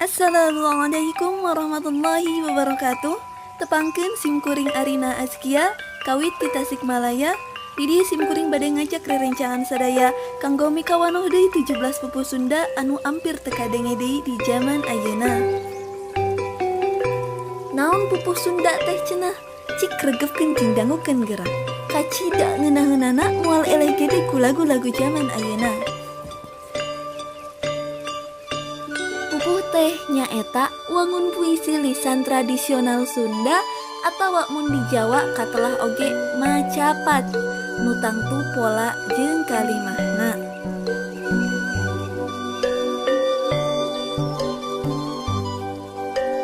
Assalamualaikum warahmatullahi wabarakatuh. Tepangkeun sim kuring Arina Azkia kawit ti Tasikmalaya. Di dieu sim kuring bade ngajak rerencangan sadaya kanggo mikawanoh deui 17 pupuh Sunda anu ampir teu kadenge deui di jaman ayeuna. Naon pupuh Sunda teh cenah? Cik regepkeun jeung dangukeun geura. Kacida ngeunah-ngeunahna moal eleh gede ku lagu-lagu jaman ayeuna. Pupuh teh nyaeta wangun puisi lisan tradisional Sunda atawa mun di Jawa katelah oge macapat nu tangtu pola jeung kalimahna.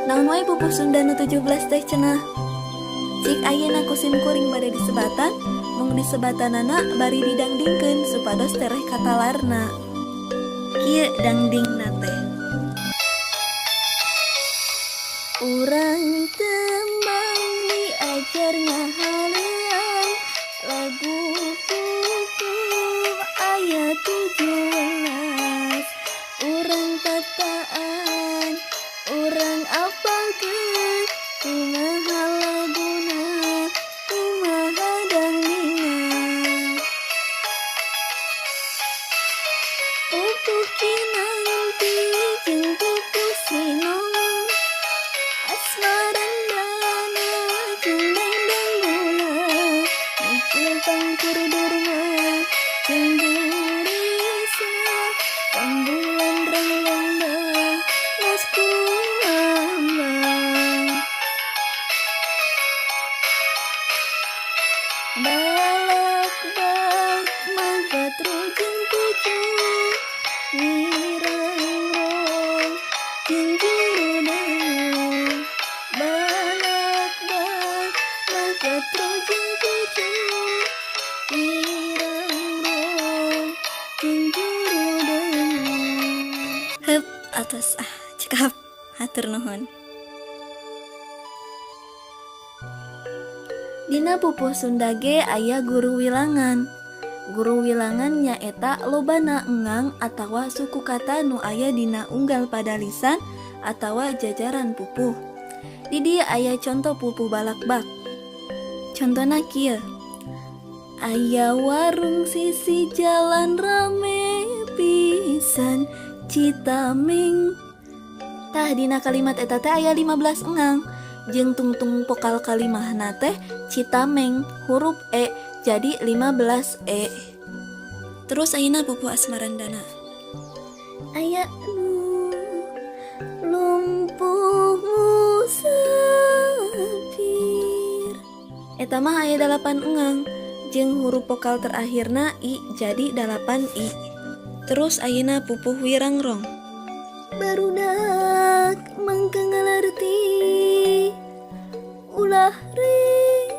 Naon wae pupuh Sunda nu 17 teh cenah? Cik ayeuna ku sim kuring bade disebatan, mung disebatanana bari didangdingkeun supados tereh katalarna. Kieu dangdingna teh. Urang tembang diajar ngahalean lagu pupuh aya 17. Urang tataan, urang apalkeun kumaha laguna, kumaha dangdingna. Pupuh Kinanti jeung pupuh Sinong, Asmarandana jeung Dangdang Gula, Mukul Pangkur Durma jeung Burisa, Pambulan Rang Lomba Mas Kumambang. Balakbak Magatro jeung Pucung, Wirangrong jeung Jurudengung. Balakbak Magatro jeung Pucung, Wirangrong jeung Jurudengung. Heup atos ah cekap hatur nuhun. Dina pupuh Sunda ge aya guru wilangan. Guru wilangan nyaeta lobana engang atawa suku kata nu aya dina unggal padalisan atawa jajaran pupuh. Di dieu aya conto pupuh balakbak. Contona kieu. Aya warung sisi jalan rame pisan Citameng. Tah dina kalimat eta teh aya 15 engang. Jeung tungtung vokal kalimahna teh Citameng huruf E jadi 15 E. Terus ayeuna pupuh Asmarandana. Aya nu lumpuh musafir. Eta mah aya 8 engang jeung huruf vokal terakhirna I jadi 8 I. Terus ayeuna pupuh Wirangrong. Barudak mangka ngalarti ulah rek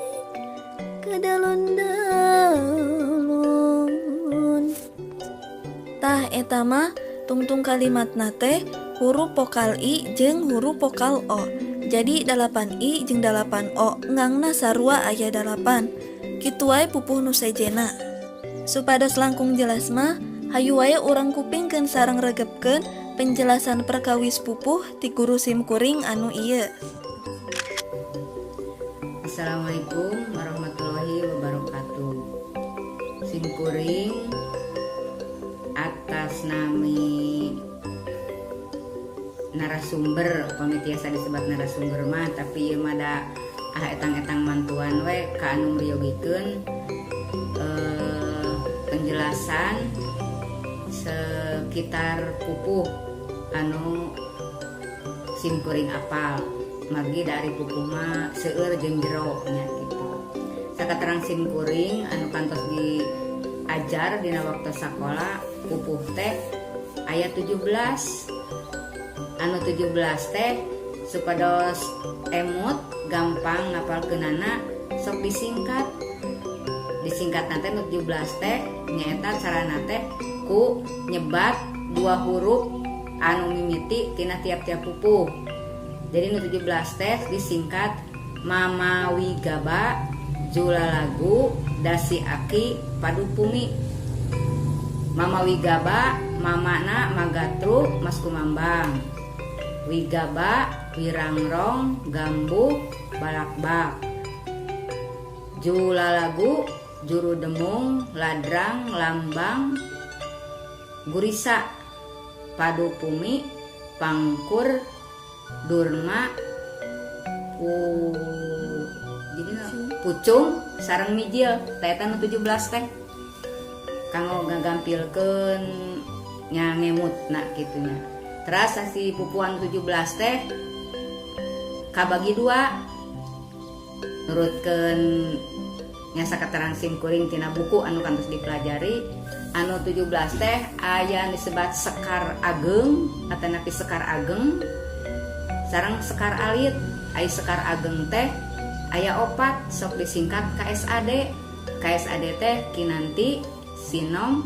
kadalon-dalon. Tah eta mah tungtung kalimatna teh huruf vokal I jeung huruf vokal O. Jadi 8 I jeung 8 O ngangna sarua aya 8. Kitu wae pupuh nu sejena. Supados langkung jelas mah hayu wae urang kupingkeun sareng regepkeun penjelasan perkawis pupuh ti guru sim kuring anu ieu. Assalamualaikum warahmatullahi wabarakatuh. Sim kuring atas nami narasumber, upami tiasa disebut narasumber mah, tapi ieu mah da etang-etang mantuan we ka anu mriyogikeun penjelasan sekitar pupuh anu sim kuring apal. Margi dari pupuh mah seueur jeung jero nya gitu. Sakaterang sim kuring anu kantos diajar dina waktu sakola, pupuh teh aya 17. Anu 17 teh supados emut gampang ngapalkeunana sok disingkat. Disingkat teh nu 17 teh nyaeta carana teh ku nyebat dua huruf anu mimiti tina tiap-tiap pupuh. Jadi nu 17 teh disingkat Mama Wigaba Julalagu Dasi Aki Padupumi. Mama Wigaba mamana Magatru Mas Kumambang. Wigaba, Wirangrong, Gambuh, Balakbak, Julalagu, Juru Demung, Ladrang, Lambang, Gurisa, Padu Pumi, Pangkur, Durma, jadi Pucung sareng Mijil. Tah, eta nu 17 teh kanggo ngagampilkeun nya, ngemutna kitu nya. Terus si pupuhan 17 teh kabagi dua nurutkeun nya sakaterang sim kuring tina buku anu kantos dipelajari. Anu 17 teh aya disebat Sekar Ageng atanapi Sekar Ageng sareng Sekar Alit. Aya Sekar Ageng teh aya opat, sok disingkat KSAD. KSAD teh Kinanti, Sinom,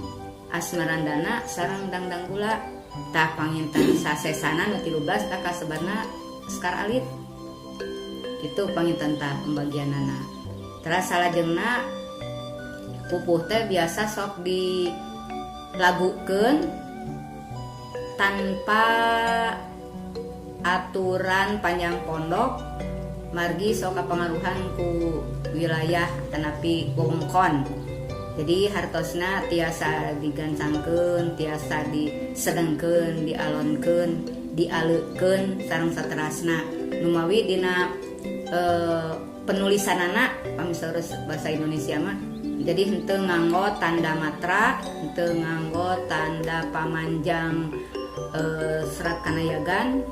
Asmarandana sareng Dangdang Gula. Tah, panginten sasesana nu 13 tah kasebatna Sekar Alit gitu panginten. Tah, pembagianana. Terus salajengna pupuh teh biasa sok dilagukeun tanpa aturan panjang pondok, margi sok kapangaruhan ku wilayah tanapi wewengkon. Jadi hartosna tiasa digancangkeun, tiasa disedengkeun, dialonkeun, dialeukeun sareng saterasna. Numawi dina penulisanana, pami bahasa Indonesia mah, jadi henteu nganggo tanda matra, henteu nganggo tanda pamanjang, serat kanayagan,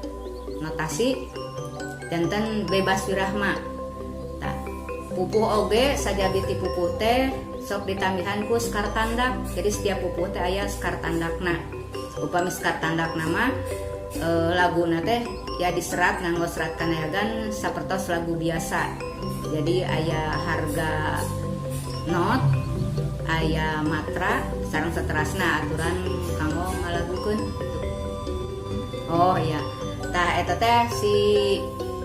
notasi, janten bebas wirahma. Tah, pupuh oge sajabi ti pupuh teh sok ditambihan ku sekar tandak. Jadi setiap pupuh teh aya sekar tandakna. Upami sekar tandakna mah laguna teh ya diserat nganggo serat kanayagan sapertos lagu biasa. Jadi aya harga not, aya matra sareng saterasna aturan kanggo ngalagukeun. Oh iya, tah, eta teh si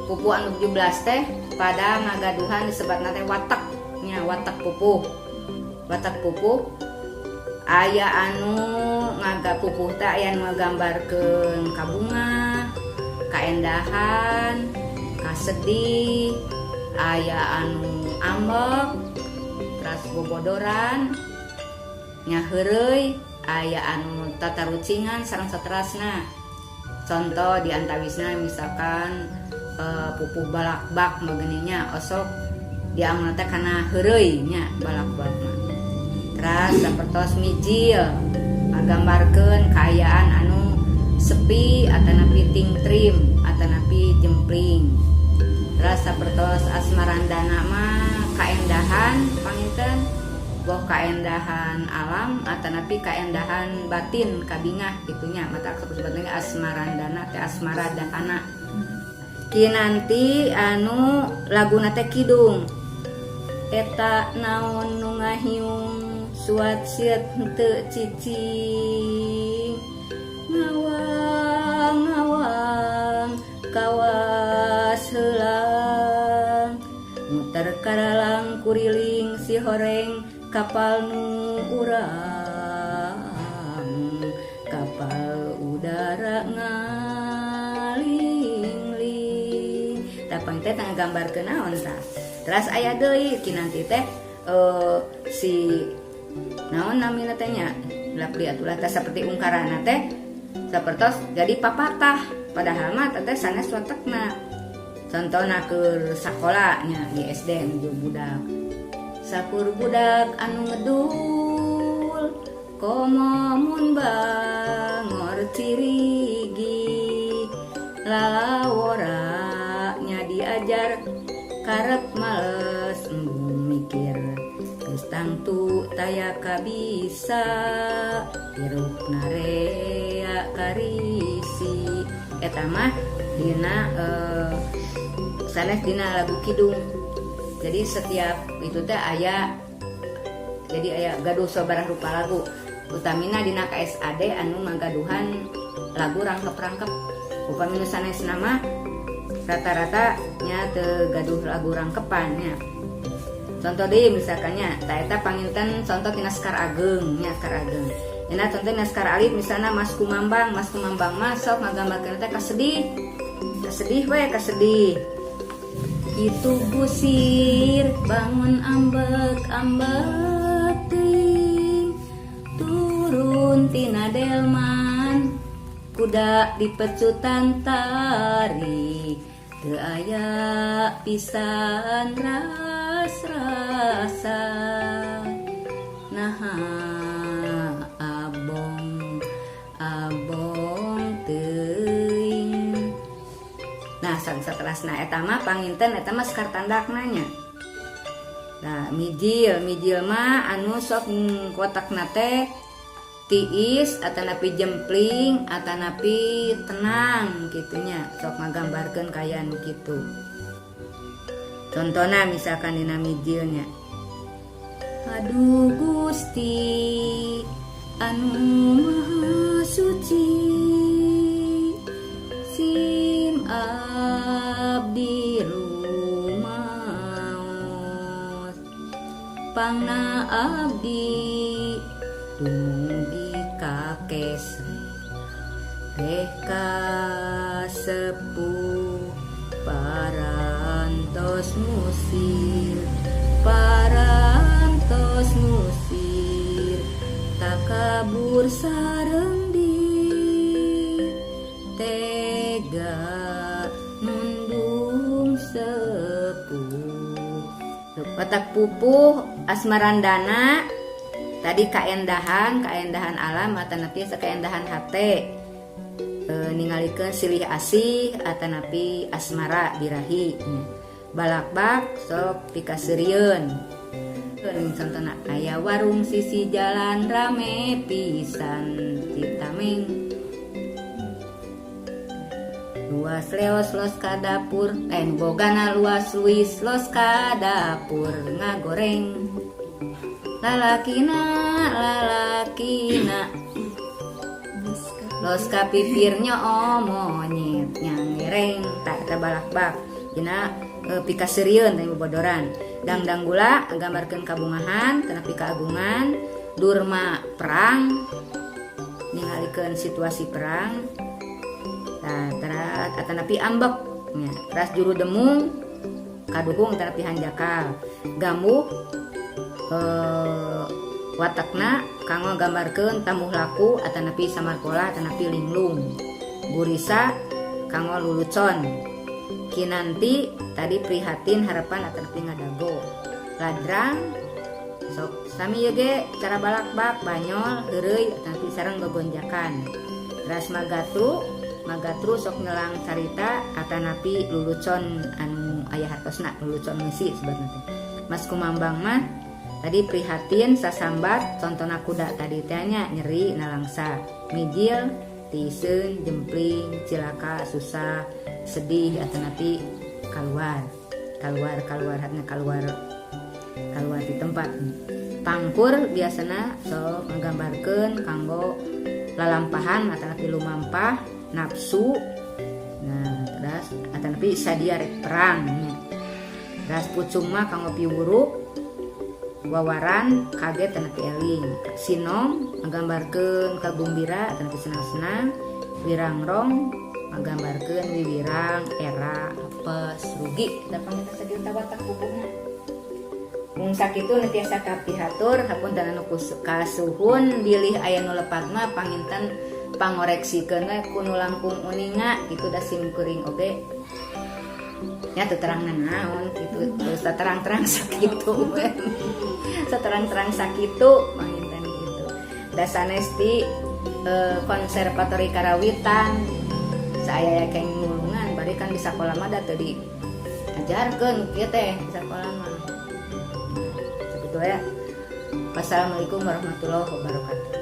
pupuh anu 17 teh pada ngagaduhan disebatna teh watak nya, watak pupuh. Watak pupuh aya anu ngaga pupuh teh aya anu ngagambarkeun kabunga, kaendahan, kasedih, aya anu ambek, teras bobodoran nya, heureuy, aya anu tatarucingan sareng saterasna. Contoh di antawisna misalkan pupuh Balakbak mah geuning nya, osok dianggo teh kana heureuy nya Balakbak mah. Teras sapertos Mijil, ngagambarkeun kaayaan anu sepi atanapi tingtrim atanapi jempling. Teras sapertos Asmarandana mah kaendahan panginten, boh kaendahan alam atanapi kaendahan batin, kabingah kitu nya. Mata sebetulnya Asmarandana teh asmara dahana. Kinanti anu laguna teh kidung. Eta naon nu ngahiung suat sieut henteu cicing, ngawang ngawang kawas heulang, muter karalang kuriling si horeng kapal nu urang, kapal udara ngaling-ling. Tapang teh tangga gambar ke naon tah. Terus aya deui Kinanti teh si naon namina teh nya, lapli atulah teh seperti ungkarana teh sapertos jadi papatah, padahal mah teh sanes watekna. Contohna keur sakola nya, di SD nuju budak, sakur budak anu ngedul komo mun bangor cirigi, lalawora nya diajar karep males, embung mikir, geus tangtu taya kabisa, hirup narea karisi. Eta mah dina sanes dina lagu kidung. Jadi setiap itu teh aya, jadi aya gaduh sabaraha rupa lagu, utamina dina KSAD anu ngagaduhan lagu rangkep-rangkep. Upami nu sanes nama rata-rata nya teu gaduh lagu rangkepan nya. Contoh deui misalkannya, tah, eta panginten contoh tina Sekar Ageng nya, Sekar Ageng. Ina contoh tina Sekar Alit, misalnya Mas Kumambang. Mas Kumambang mah sok ngagambarkeun teh kasedih. Kasedih we, kasedih. Itu gusir bangun ambek ambek teuing, turun tina delman, kuda dipecutan tari, teu aya pisan ras-rasa. Naha abong abong teuing. Nah, saterasna eta mah panginten eta mah sekar tandakna nya. Nah, mijil, mijil mah anu sok kotakna teh tiis atanapi jempling atanapi tenang gitu nya, sok ngagambarkeun kaya nu kitu. Contohna misalkan dina mijilnya, "Aduh Gusti anu Maha Suci, sim abdi rumaos, pangna abdi dumugi ka kesrek teh kasepuh, parantos ngusir, parantos ngusir takabur sareng di tega nundung sepuh." Watak pupuh asmarandana tadi kaendahan, kaendahan alam atanapi kaendahan hate, ningalikeun silih asih atanapi asmara birahi. Balakbak sok pikaseurieun. Contohna, "Aya warung sisi jalan rame pisan Citameng, luas leos los ka dapur, bogana luas luis los ka dapur ngagoreng, lalakina lalakina los ka pipir nyoo monyet nyangereng." Tah, eta balakbak dina pikaseurieun teh, bobodoran. Dangdang gula gambarkeun kabungahan tanapi keagungan. Durma perang, ningalikeun situasi perang. Nah, atanapi ambek nya. Teras juru demung kaduhung tanapi hanjakal. Gambuh watakna kanggo gambarkeun tamuh laku atanapi samarkola atanapi linglung. Gurisa kanggo lulucon. Kinanti tadi prihatin, harapan atanapi ngadago. Ladrang sok sami ieu ge cara balakbak, banyol, heureuy atanapi sareng gogonjakan. Teras magatru, magatru sok nyelang carita atanapi lulucon anu aya hartosna, lulucon ngisi sebenarnya teh. Mas kumambang mah tadi prihatin, sasambat, contohna kuda tadi teh nya, nyeri nalangsa. Mijil tiiseun, jempling, cilaka, susah, sedih atanapi keluar keluar keluar hatna, keluar keluar di tempat. Pangkur biasana sok nggambarkeun kanggo lalampahan atanapi lumampah nafsu. Nah, terus atanapi sadia rek perang nya. Terus pucung mah kanggo piwuruk, wawaran, kaget atanapi eling. Sinom nggambarkeun kagumbira atanapi senang-senang. Wirangrong nggambarkeun wiwirang, era, apes, rugi. Eta panginten sakitu watak pupuhna. Mung sakitu nu tiasa kapihatur, hapunten anu kasuhun, bilih aya nu lepat mah panginten pangoreksikeun we ku nu langkung uninga gitu, da sim kuring oge nya teu terang naon gitu, terus terang-terang sakitu we, saterang-terang sakitu panginten gitu, da sanes ti konservatori karawitan saya keng ngulungan. Bari kan di sakola mah da teu diajarkeun kieu teh di sakola mah. Sakitu ya. Wassalamualaikum warahmatullahi wabarakatuh.